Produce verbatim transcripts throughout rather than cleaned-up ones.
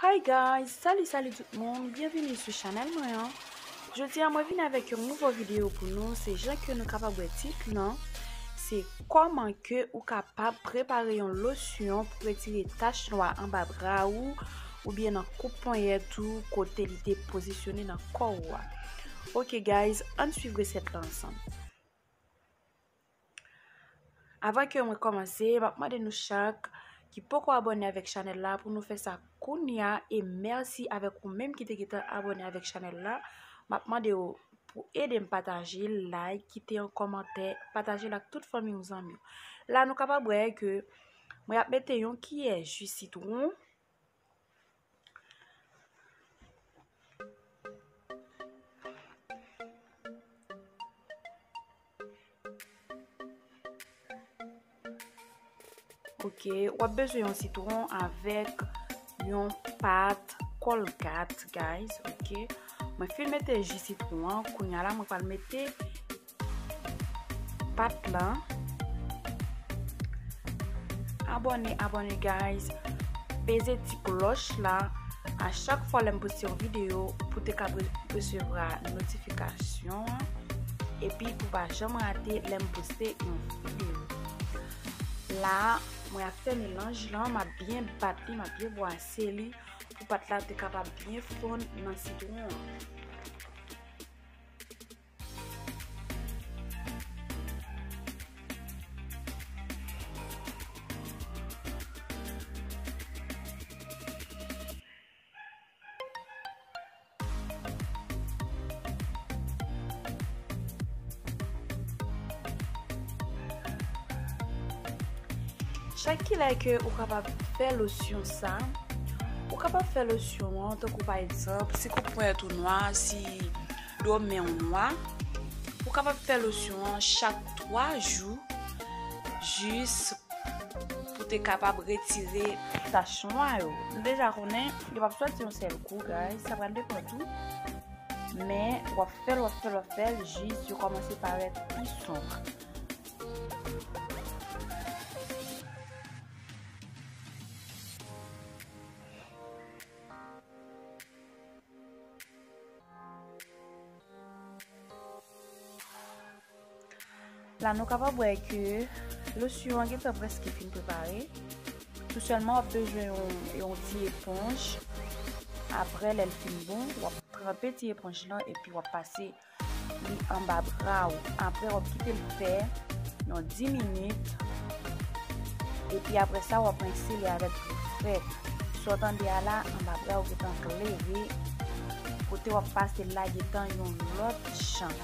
Hi guys, salut, salut tout moun, byenvini sou chanèl mwen an. Jodi a mwen vin avèk yon nouvo videyo pou nou, se jan ke nou kapab wè tit lan, se kòman ke ou kapab prepare yon losyon pou retire tach nwa anba bra ou, oubyen nan koup ponyèt ou, kote li te pozisyone nan kò ou a. Ok guys, ann swiv resèt lan ansanm. Avan ke mwen kòmanse, m ap mande nou chak ki poko abòne avèk chanèl la pou nou fè sa kounya, e mèsi avèk ou menm ki te gentan abòne avèk chanèl la. M ap mande w pou ede m pataje, like, kite yon kòmantè, pataje l ak tout fanmi w, zanmi w. La nou kapab wè ke mwen ap mete yon kiyè ji sitwon. Ok, w ap bezwen yon sitwon avèk yon pat Colgate, guys, ok. Mwen fin mete ji sitwon an, kounya la mwen pral mete pat lan. Abòne, abòne, guys. Peze ti klòch la a chak fwa lè m poste yon videyo pou te ka re-, resevwa notifikasyon an. Epi pou pa janm rate lè m poste yon videyo. La, mwen ap fè melanj lan, m ap byen bat li, m ap byen bwase li pou pat la te kapab byen fonn nan sitwon an. Chak kilè ke ou kapab fè losyon sa, ou kapab fè losyon an, tankou pa egzanp, si koup ponyèt ou nwa, si do men w nwa, ou kapab fè losyon an chak twa jou, jis pou te kapab retire tach nwa yo. Nou deja konnen, yo p ap soti yon sèl kou, guys, sa pral depann tou. Men, w ap fè l, w ap fè l, w ap fè l, jis yo kòmanse parèt pi sonb. La, nou kapab wè ke losyon an gentan prèske fin prepare. Tou sèlman, w ap bezwen yon, yon ti eponj. Apre, lè l fin bon, w ap tranpe ti eponj lan epi w ap pase li anba bra w. Apre, w ap kite l fè yon dis minit. Epi apre sa, w ap rense li avèk dlo frèt. Sa w tande a la, anba bra w gentan klere. Kote w ap pase l la gentan yon lòt jan.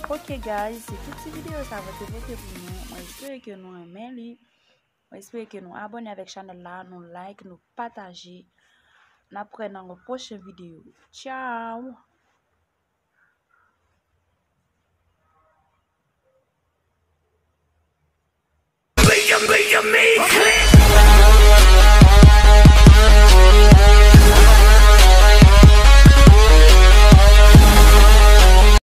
Ok, guys, se tout ti videyo sa mwen te pote pou nou. Mwen espere ke nou renmen li. Mwen espere ke nou abòne avèk chanèl la, nou like, nou pataje. N ap wè nan yon pwochen videyo. Tchao!